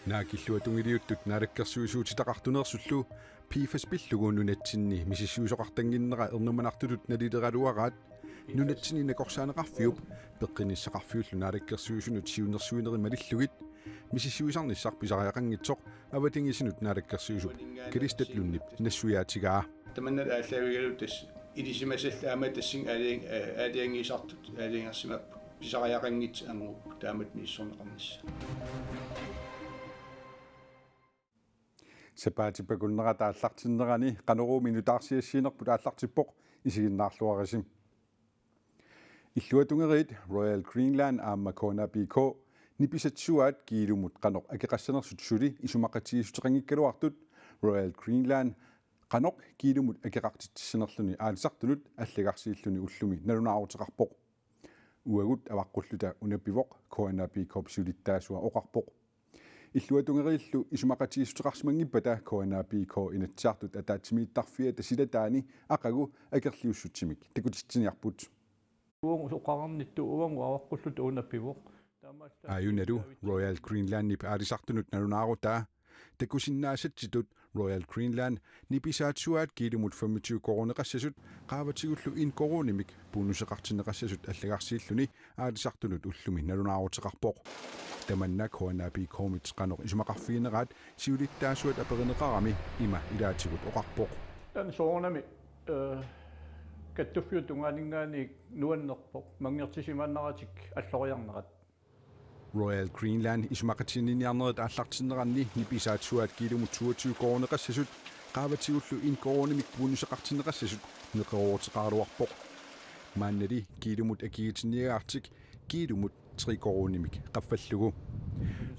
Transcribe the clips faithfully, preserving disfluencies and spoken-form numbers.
Naak illuatungiliuttut naalakkersuisuutitaqartuneersullu PFAS pillugu nunatsinni misissuisoqartannginnera ernumanartutut nalileraluaraat nunatsinni nakorsaaneqarfiup peqqinnissaqarfiullu naalakkersuisunut siunnersuinerit malillugit misissuisarnissaq pisariaqanngitsoq avatangiisinut naalakkersuisup Kalistat Lundip nassuiaatigaa. Tamanna aallaavigalugu tassa ilisimasallu aamma tassani aalajan-, aalajangiisartut aalajangersimapput pisariaqanngitsut anguupput taamatut misissorneqarnissaa. Sapaatip akunnerata aallartinnerani Qanoruumi nutaarsiassiinerput aallartippoq, isiginnaarluarisi. Illuatungeriit Royal Greenland aamma K N A B K nipisatsuaat kiilumut qanoq akeqassanersut suli isumaqatigiissuteqanngikkaluartut Royal Greenland qanoq kiilumut akeqartitsissanerluni aalisartunut allagarsiilluni ullumi nalunaaruteqarpoq. Uagut avaqqulluta una pivoq, K N A B K-p siulittaasua oqarpoq. Illuatungeriillu isumaqatigiissuteqarsimanngippata K N A B K Inatsisartut ataatsimiittarfiata silataani aqagu akerliussutsimik takutitsiniarput. Uagut oqarnittut uagut avaqqulluta una pivoq. Aajunalu Royal Greenlandip aalisartunut nalunaarutaa takusinnaasatsitut Royal Greenland nipisaatsuaat kiilumut femogtyve koruuneqassasut qaavatigullu en koruunimik bonuseqartinneqassasut allagarsiilluni aalisartunut ullumi nalunaaruteqarpoq. Tamanna K N A B K-mit qanoq isumaqarfigineraat siulittaasuat aperineqarami ima ilaatigut oqarpoq. Taanna soorunami, eh, kattuffiup tungaaninngaanniit nuannerpoq, manngertisimaannaratik alloriarnerat. Royal Greenland isumaqatiginninniarnerit aallartinneranni nipisaatsuaat kiilumut toogtyve koruuneqassasut qaavatigullu en koruunimik bonuseqartinneqassasut neqerooruteqaraluarpoq. Maannali kiilumut akigitinniagaartik kiilumut tre koruunimik qaffallugu.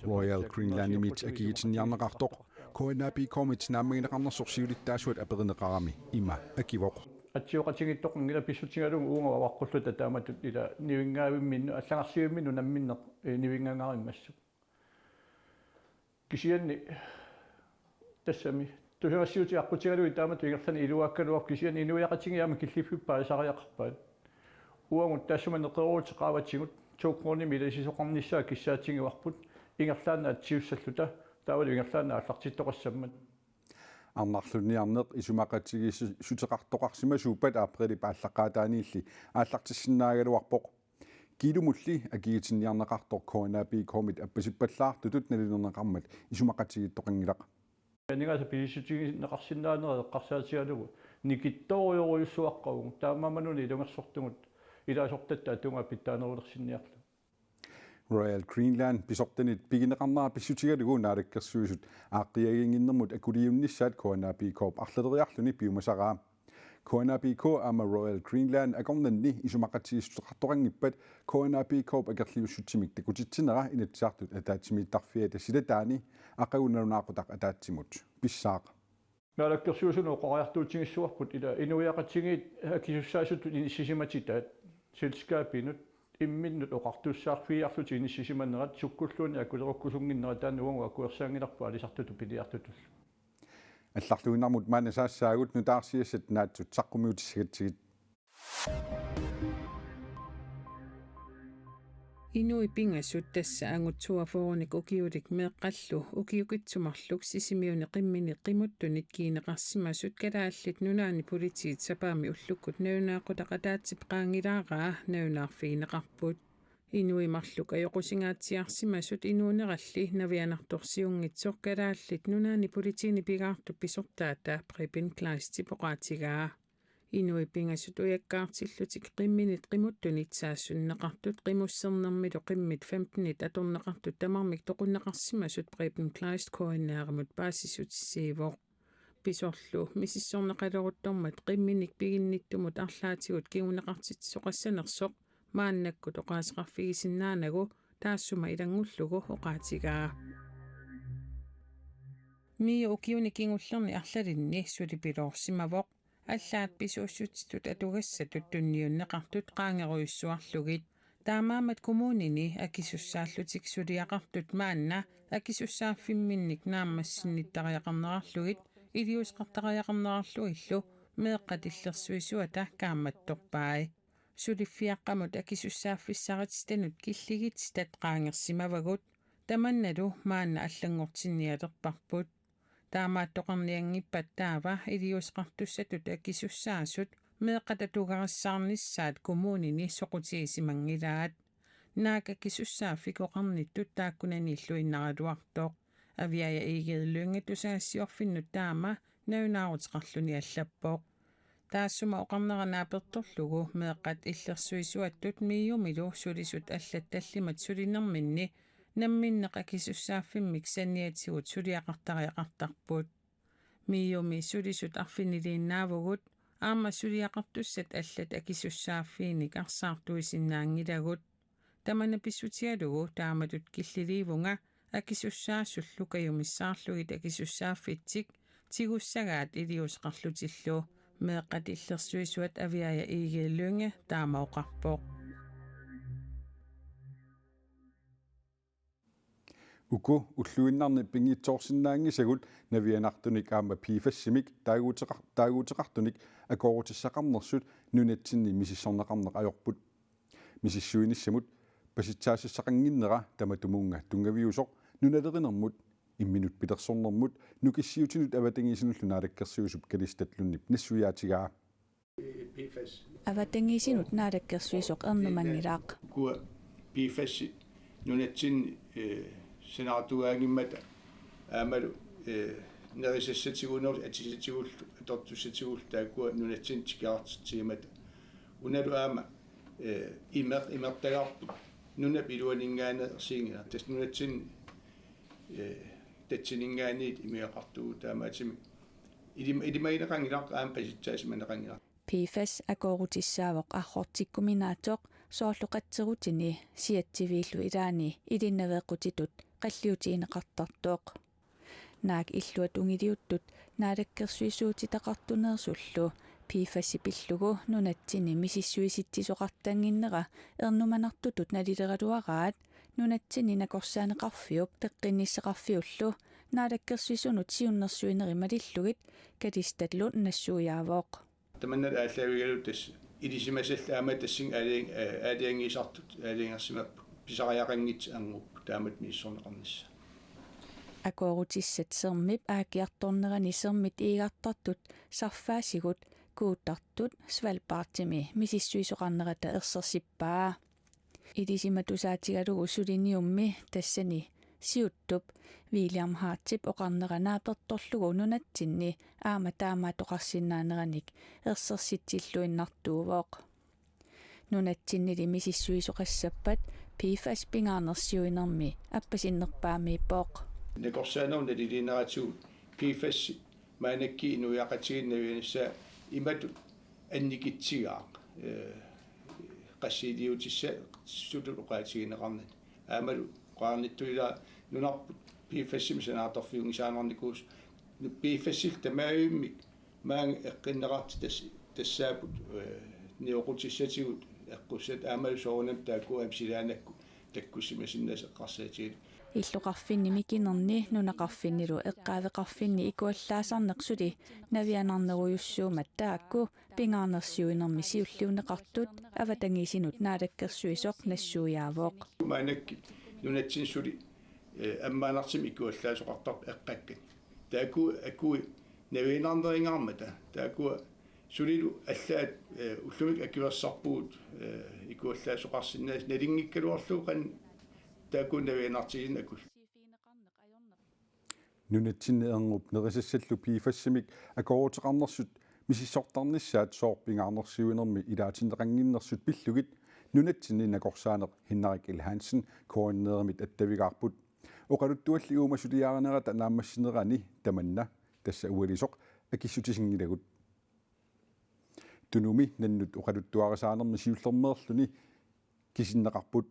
Royal Greenlandimit akigitinniarneqartoq K N A B K-mit naammagineqarnersoq siulittaasuat aperineqarami ima akivoq. Atsioqatigiittoqanngilaq pissutigalugu uagut avaqqulluta taamatut ila nivingaavimminnut, allagarsiivimminnut namminneq, eh, nivingangarimmassuk. Kisianni tassami tusagassiuutit aqqutigalugit taamatut ingerlaneq iluaakkaluarpoq, kisianni inuiaqatigiit aamma killiffik paasisariaqarpaat. Uagut taassuma neqerooruteqaavatigut to koruunimik ilisisoqarnissaa kissaatigivarput ingerlaannaq atsiussalluta, taavalu ingerlaannaq aallartittoqassammat. Arnarlunniarneq isumaqatigiissuteqartoqarsimasuuppat aprilip aallaqqaataaniilli aallartissinnaagaluarpoq. Kiilumulli akigitinniarneqartoq K N A B K-mit appasippallaartutut nalilerneqarmat isumaqatigiittoqanngilaq. Aningaasat pisissutigineqarsinnaanerat eqqarsaatigalugu nikittoorujorujussuaqqavugut, taamaammanuna ilungersortugut ilaasortatta atugaat pitsaanerulersinniarlugu. Royal Greenland pisortanit pigineqarnera pissutigalugu Naalakkersuisut aaqqiaginnginnermut akuliunnissaat K N A B K-p arlaleriarluni piumasaraa. K N A B K aamma Royal Greenland akornanni isumaqatigiissuteqartoqanngippat K N A B K-p akerliussutsimik takutitsinera Inatsisartut ataatsimiittarfiata silataani aqagu nalunaaqutaq ataatsimut pissaaq. Naalakkersuisunut oqariartuutigissavarput ila inuiaqatigiit akisussaasutut inissisimatitaat selskabinut imminnut oqartussaaffigiarlutik inissisimanerat sukkulluunniit akulerukkusunnginnerat, taanna uagut akuersaanngilarput aalisartutut piniartutullu. Allarluinnarmut maanna saassaagut, nutaarsiassat naatsut saqqummiutissagatsigit. Inuit pingasut, tassa angut toogfyrrenik ukiulik meeqqallu ukiukitsumarluk Sisimiuni qimminit qimuttunit kiineqarsimasut Kalaallit Nunaanni Politiit sapaammi ullukkut nalunaaqutaq ataatsip qaangilaarpaa nalunaarfigineqarput. Inuit marluk ajoqusingaatsiarsimasut inuuneralli navianartorsiunngitsoq Kalaallit Nunaanni Politiini pigaartup pisortaata Preben Kleistip oqaatigaa. Inuit pingasut ujakkaartillutik qimminit qimuttunit saassunneqartut, qimussernermilu qimmit femtenit atorneqartut tamarmik toqunneqarsimasut Preben Kleist K N R-imut paasissutissiivoq. Pisorlu misissorneqaleruttormat qimminik piginnittumut arlaatigut kinguneqartitsisoqassanersoq maannakkut oqaaseqarfigisinnaanagu taassuma ilanngullugu oqaatigaa. Mio ukiuni kingullerni arlalinni sulipiloorsimavoq. Allaat pisuussutitut atugassatut tunniunneqartut qaangerujussuarlugit. Taamaammat kommunini akisussaallutik suliaqartut maanna akisussaaffimminnik naammassinnittartariaqarnerarlugit iliuuseqartariaqarnerarlugillu meeqqat illersuisuata kaammattorpai. Suliffiaqqamut akisussaaffissarititanut killigitsitat qaangersimavagut. Tamannalu maanna allanngortinnialerparput. Taamaattoqarnianngippat taava iliuuseqartussatut akisussaasut meeqqat atugarissaarnissaat kommunini soqutisimanngillat. Naak akisussaaffik oqarnittut taakkunaniilluinnaraluartoq. Aviaja Egede Lynge tusagassiorfinnut taama nalunaaruteqarluni allappoq. Taassuma oqarnera naapertorlugu meeqqat illersuisuattut MIO-milu sulisut allat tallimat sulinerminni namminneq akisussaaffimmik saniatigut suliaqartariaqartarput. MIO-mi sulisut arfiniliinnaavugut aamma suliaqartussat allat akisussaaffiinik arsaartuisinnaanngilagut. Tamanna pissutigalugu taamatut killiliivunga akisussaasullu kajumissaarlugit akisussaaffitsik tigussagaat iliuuseqarlutillu. Meeqqat illersuisuat Aviaja Egede Lynge taama oqarpoq. Uku ulluinnarni pinngitsoorsinnaanngisagut navianartunik aamma PFAS-imik taaguuteqar-, taaguuteqartunik akoorutissaqarnersut nunatsinni misissorneqarneq ajorput. Misissuinissamut pasitsaassaqannginnera tamatumunnga tunngaviusoq nunalerinermut, imminut pilersornermut, nukissiutinut avatangiisinullu naalakkersuisup Kalistat Lundip nassuiaatigaa. Avatangiisinut naalakkersuisoq ernumanngilaq. Ukua PFAS-it nunatsinni, eh, sanaartugaanngimmata aammalu, eh, nerisassatigut, atisatigullu, atortussatigullu taakkua nunatsinni tikiartitsigimmata. Unalu aamma, eh, imeq-, imertagarput nunap iluaninngaanneersiinngilaq. Tassa nunatsinni, eh, tatsaninngaanniit imigaqartugut, taamaattumik ilim-, ilimagineqanngilaq aamma pasitsaasimaneqanngilaq. PFAS akoorutissaasoq arrortikkuminaatsoq soorlu qatserutini siatsiviillu ilaanni ilinnaveeqqutitut qalliutigineqartartoq. Naak illuatungiliuttut naalakkersuisuutitaqartuneersullu PFAS-it pillugu nunatsinni misissuisitsisoqartannginnera ernumanartutut nalileraluaraat nunatsinni nakorsaaneqarfiup teqqinnissaqarfiullu naalakkersuisunut siunnersuinerit malillugit Kalistat Lund nassuiaavoq. Tamanna aallaavigalugu tassa ilisimasallit aamma tassunga aalajan-, eh, aalajangiisartut aalajangersimapput, pisariaqanngitsut angupput taamatut misissorneqarnissaat. Akoorutissat sermip aakkiartornerani sermit iigartartut sarfaasigut Kuuttartut Svalbardimi misissuisoqarnerata ersersippaa. Ilisimatusaatigalugu suliniummi tassani siuttup William Hartip oqarnera naapertorlugu nunatsinni aamma taamaattoqarsinnaaneranik ersersitsilluinnartuuvoq. Nunatsinnili misissuisoqassappat PFAS pingaarnersiuinermi appasinnerpaamiippoq. Nakorsaanerup naliliineratigut PFAS maannakkut inuiaqatigiinni navianissaq imatut annikitsigaaq, eh, qassiiliutissatut oqaatigineqarnani. Aammalu oqarnittut ila nunarput PFAS-imik sanaartorfiunngisaannarnikuusoq. PFAS-illu tamaavimmik maanga eqqunneqartut tas-, tassaapput, eh, nioqqutissatigut eqqussat aammalu soorunami taakku aamma silaannakkut takkussimasinnaasut eqqarsaatigalugit. Illoqarfinni mikinerni nunaqarfinnilu eqqaaveqarfinni ikuallaasarneq suli navianarnerujussuummat taakku pingaarnersiuinermi siulliunneqartut avatangiisinut naalakkersuisoq nassuiaavoq. Maannakkut nunatsinni suli, eh, ammaanartumik ikuallaasoqartarput eqqakkani. Taakku akui navianarneringaarmata. Taakku sulilu allaat, eh, ullumikkut akuersisarpugut, eh, ikuallaasoqarsinnaasut nalunngikkaluarlugu qanoq taakku navianartigisinnaasut akullugu. Nunatsinni erngup nerisassallu PFAS-imik akooruteqarnersut misissortarnissaat sooq pingaarnersiuinermi ilaatinneqannginnersut pillugit nunatsinni nakorsaaneq Henrik L. Hansen K N R-imit attavigaarput. Oqaluttualli uuma suliarinerata naammassinerani tamanna tassa ualisoq akissutisinngilagut. Tunumi nannut oqaluttuarisaanermi siullermeerluni kisinneqarput.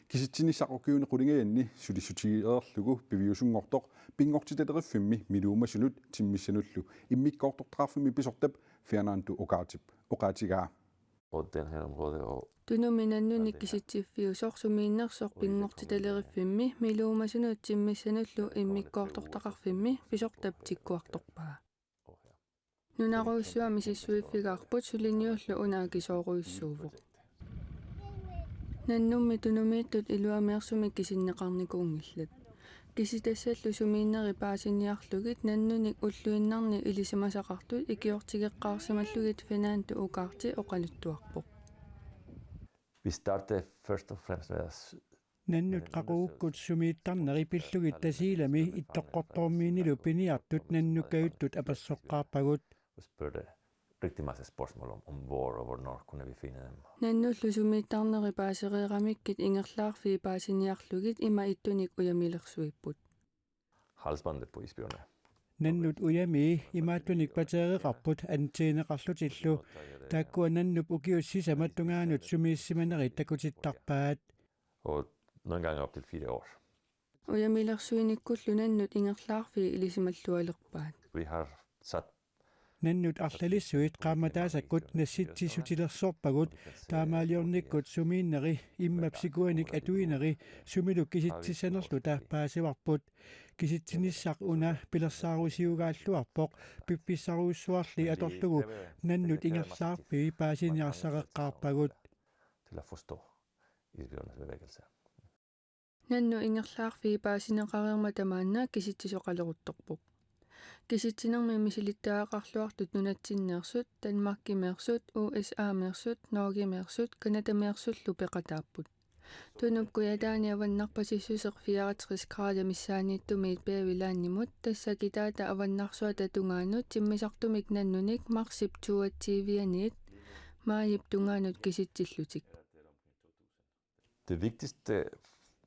Kisitsinissaq ukiuni qulingajanni sulissutigereerlugu piviusunngortoq Pinngortitaleriffimmi Miluumasunut Timmissanullu Immikkoortortaqarfimmi pisortap Fernando Oqaatip oqaatigaa. Tunumi nannunnik kisitsiffiusoq sumiinnersoq Pinngortitaleriffimmi Miluumasunut Timmissanullu Immikkoortortaqarfimmi pisortap tikkuartorpaa. Nunarujussuaq misissuiffigaarput suliniullu una akisoorujussuuvoq. Nannummi tunumiittut iluameersumik kisinneqarnikuunngillat. Kisitassallu sumiinneri paasiniarlugit nannunik ulluinnarni ilisimasaqartut ikiortigeqqaarsimallugit Fernando Ugarte oqaluttuarpoq. Vi starter først og fremmest med at s- Nannut qaqugukkut sumiittarneri pillugit Tasiilami Ittoqqortoormiinilu piniartut nannukkajuttut apersoqqaarpagut. Spurgte rigtig masse spørgsmål om, om hvor og hvornår kunne vi finde dem. Nannullu sumiittarneri paasereeramikkit ingerlaarfii paasiniarlugit ima ittunik ujamilersuipput. Halsbåndet på isbjørne. Nannut ujamii imaattunik pateereqarput antenneqarlutillu. Taakkua nannup ukiut sisamat tungaanut sumiissimanerit takutittarpaat. Og nogle gange op til fire år. Ujamilersuinikkullu nannut ingerlaarfii ilisimallualerpaat. Vi har sat Nannut arlalissuit qaammataasakkut nassitsissutilersorpagut, taamaaliornikkut sumiinneri immap sikuanik atuineri sumilu kisitsissanerluta paasivarput. Kisitsinissaq una pilersaarusiugaalluarpoq, piffissarujussuarli atorlugu nannut ingerlaarfii paasiniarsareqqaarpagut. Til at forstå isbjørnens bevægelse. Nannut ingerlaarfii paasineqareermata maanna kisitsisoqaleruttorpoq. Kisitsinermi misilittagaqarluartut nunatsinneersut, Danmarkimeersut, U S A-meersut, Norgemeersut, Canadameersullu peqataapput. Tunup kujataani avannarpasissuseq fireogtres grader missaanniittumiit Beaverlandimut, tassa kitaata avannarsuata tungaanut timmisartumik nannunik marsip toogtyve-aniit maajip tungaanut kisitsillutik. Det vigtigste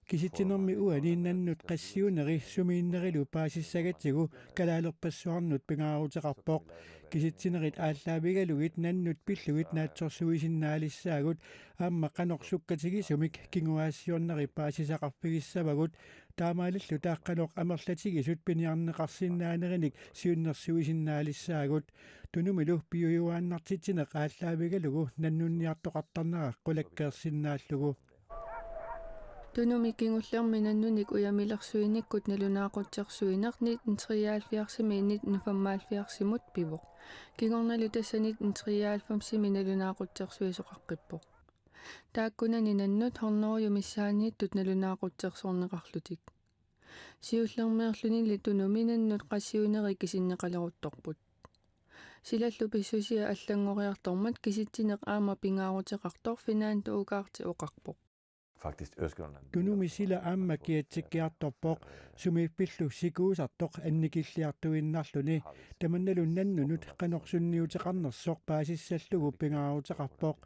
Kisitsinermi uani nannut qassiuneri sumiinnerilu paasissagatsigu kalaalerpassuarnut pingaaruteqarpoq. Kisitsinerit aallaavigalugit nannut pillugit naatsorsuisinnaalissaagut, aamma qanoq sukkatigisumik kinguaassiorneri paasisaqarfigissavagut, taamaalilluta qanoq amerlatigisut piniarneqarsinnaanerinik siunnersuisinnaalissaagut. Tunumilu piujuaannartitsineq aallaavigalugu nannunniartoqartarnera qulakkeersinnaallugu. Tunumi kingullermi nannunik ujamilersuinikkut nalunaaqutsersuineq nitten treoghalvfjerdsimiit nitten femoghalvfjerdsimut pivoq. Kingornalu tassa nitten treoghalvfemsimi nalunaaqutsersuisoqaqqippoq. Taakkunani nannut hundrede missaanniittut nalunaaqutsersorneqarlutik. Siullermeerlunili Tunumi nannut qassiuneri kisinneqaleruttorput. Silallu pissusia allanngoriartormat kisitsineq aamma pingaaruteqartoq Fernando Ugarte oqarpoq. Faktisk Østgrønland. Tunumi sila aamma kiatsikkiartorpoq, sumiiffillu sikuusartoq annikilliartuinnarluni. Tamannalu nannunut qanoq sunniuteqarnersoq paasissallugu pingaaruteqarpoq.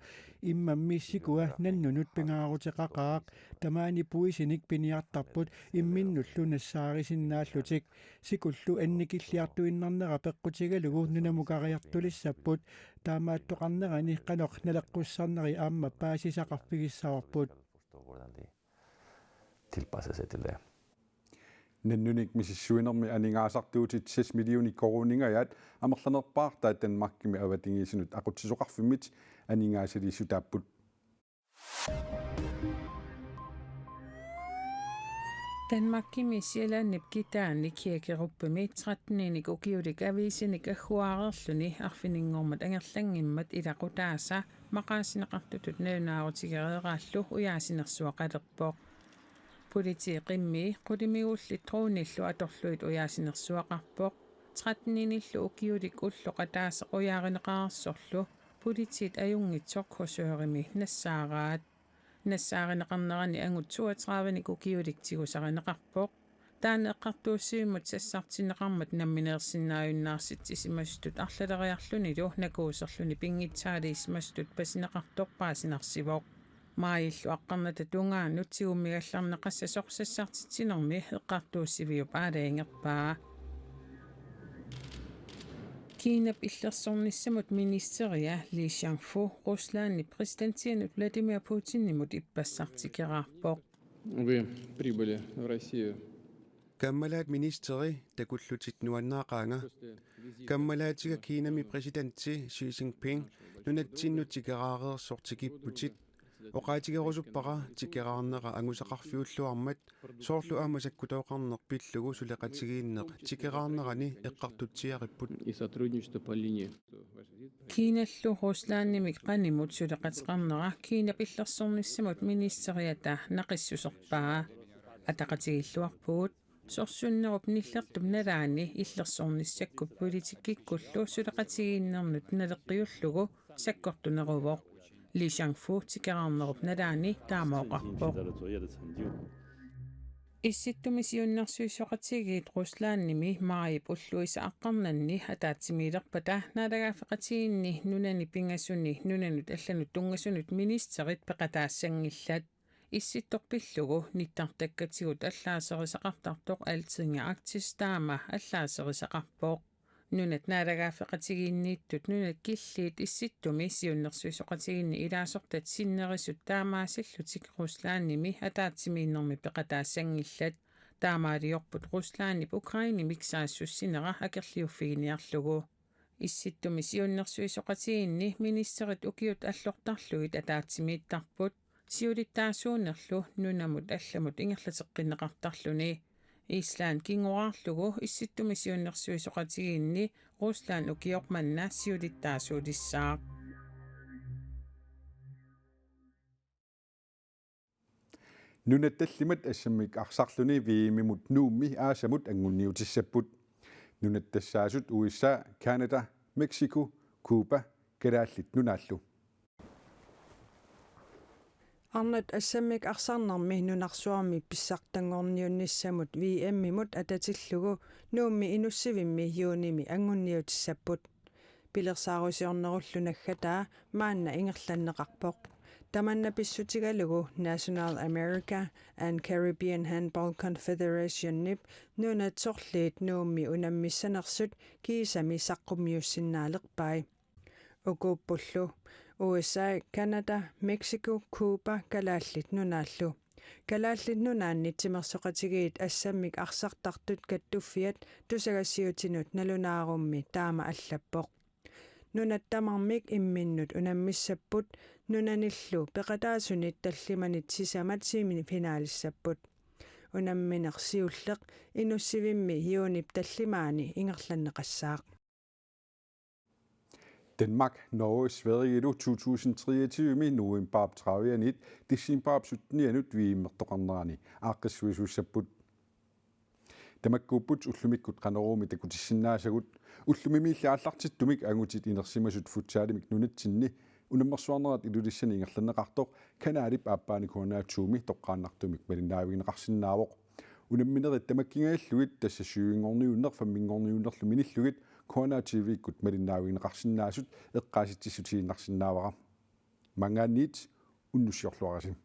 Immammi sikua nannunut pingaaruteqaqaaq, tamaani puisinik piniartarput imminnullu nassaarisinnaallutik. Sikullu annikilliartuinnarnera peqqutigalugu nunamukariartulissapput, taamaattoqarnerani qanoq naleqqussarneri aamma paasisaqarfigissavarput. Forstå, hvordan de tilpasser sig til det. Nannunik misissuinermi aningaasartuutit seks millioner koruuningajaat amerlanerpaartaat Danmarkimi avatangiisinut aqutsisoqarfimmit aningaasaliissutaapput. Danmarkimi Sjællandip kitaani kirkeruppimi tretteninik ukiulik aviisinik agguaareerluni arfininngormat angerlanngimmat ilaqutaasa maqaasineqartutut nalunaarutigereeraallu ujaasinersuaqalerpoq. Politiit qimmii qulimiguullit droonillu atorlugit ujaasinersuaqarpoq. Tretteninillu ukiulik ulloq ataaseq ujaarineqareersorlu politiit ajunngitsoq Korsørimi nassaaraat. Nassaarineqarnerani angut toogtredivenik ukiulik tigusarineqarpoq. Taanna eqqartuussivimmut sassartinneqarmat nammineersinnaajunnaarsitsisimasutut arlaleriarlunilu nakuuserluni pinngitsaaliissimasutut pasineqartoq paasinarsivoq. Maajillu aqqarnata tungaanut tigummigallarneqassasoq sassartitsinermi eqqartuussiviup aalajangerpaa. Kiinap illersornissamut ministeria Li Xiangfu Ruslandip præsidentianut Vladimir Putinimut ippassaq tikeraarpoq. Вы прибыли в Россию. Kammalaat ministeri, takullutit nuannaaqaanga. Kammalaatiga Kiinami præsidenti Xi Jinping nunatsinnut tikeraareersoq tikipputit. Oqaatigerusuppara tikeraarnera angusaqarfiulluarmat, soorlu aamma sakkutooqarneq pillugu suleqatigiinneq tikeraarnerani eqqartutsiaripput. И сотрудничество по линии. Kinallu Ruslandimik qanimut suleqateqarnera Kinap illersornissamut ministeriata naqissuserpaa. Ataqatigiilluarpugut sorsunnerup nillertup nalaani illersornissakkut politikkikkullu suleqatigiinnernut naleqqiullugu sakkortuneruvoq. Li Shangfu tikeraarnerup nalaani taama oqarpoq. Issittumi siunnersuisoqatigiit Ruslandimi maajip ulluisa aqqarnanni ataatsimiilerpata naalagaaffeqatigiinni nunani pingasuni nunanut allanut tunngasunut ministerit peqataassanngillat. Issittoq pillugu nittartakkatigut allaaserisaqartartoq Altinget Arktis taama allaaserisaqarpoq. Nunat naalagaaffeqatigiinniittut nunat killiit Issittumi siunnersuisoqatigiinni ilaasortat sinnerisut taamaasillutik Ruslandimi ataatsimiinnermi peqataassanngillat. Taamaaliorput Ruslandip Ukrainemik saassussinera akerliuffiginiarlugu. Issittumi siunnersuisoqatigiinni ministerit ukiut allortarlugit ataatsimiittarput, siulittaasuunerlu nunamut allamut ingerlateqqinneqartarluni. Island kingoraarlugu Issittumi siunnersuisoqatigiinni Rusland ukioq manna siulittaasuulissaaq. Nunat tallimat assammik arsarluni V M-imut Nuummi aasamut anguniutissapput. Nunat tassaasut U S A, Canada, Mexico, Cuba, Kalaallit Nunaallu. Arnat assammik arsarnermi nunarsuarmi pissartanngorniunnissamut V M-imut atatillugu Nuummi Inussivimmi juunimi anguniutissapput. Pilersaarusiornerullu naggataa maanna ingerlanneqarpoq. Tamanna pissutigalugu National America and Caribbean Handball Confederationip nunat sorliit Nuummi unammissanersut kiisami saqqummiussinnaalerpai. Ukuuppullu U S A, Canada, Mexico, Cuba, Kalaallit Nunaallu. Kalaallit Nunaanni timersoqatigiit assammik arsartartut kattuffiat tusagassiutinut nalunaarummi taama allappoq. Nunat tamarmik imminnut unammissapput, nunanillu peqataasunit tallimanit sisamat semifinalissapput. Unammineq siulleq Inussivimmi juunip tallimaani ingerlanneqassaaq. Danmark, Norge, Sverigelu to tusind treogtyve-mi novembarip tredive-anit decembarip sytten-ianut V M-ertoqarnerani aaqqissuisuussapput. Tamakkuupput ullumikkut Qanoruumi takutissinnaasagut. Ullumimiilli aallartittumik angutit inersimasut futsalimik nunatsinni unammersuarnerat Ilulissani ingerlanneqartoq kanalip aappaani K N R to-mi toqqaannartumik malinnaavigineqarsinnaavoq. Unamminerit tamakkingajallugit, tassa syvinngorniunneq femminngorniunnerlu minillugit, K N R T V-kkut malinnaavigineqarsinnaasut eqqaasitsissutiinnarsinnaavara. Maanngaanniit unnussiorluarisi.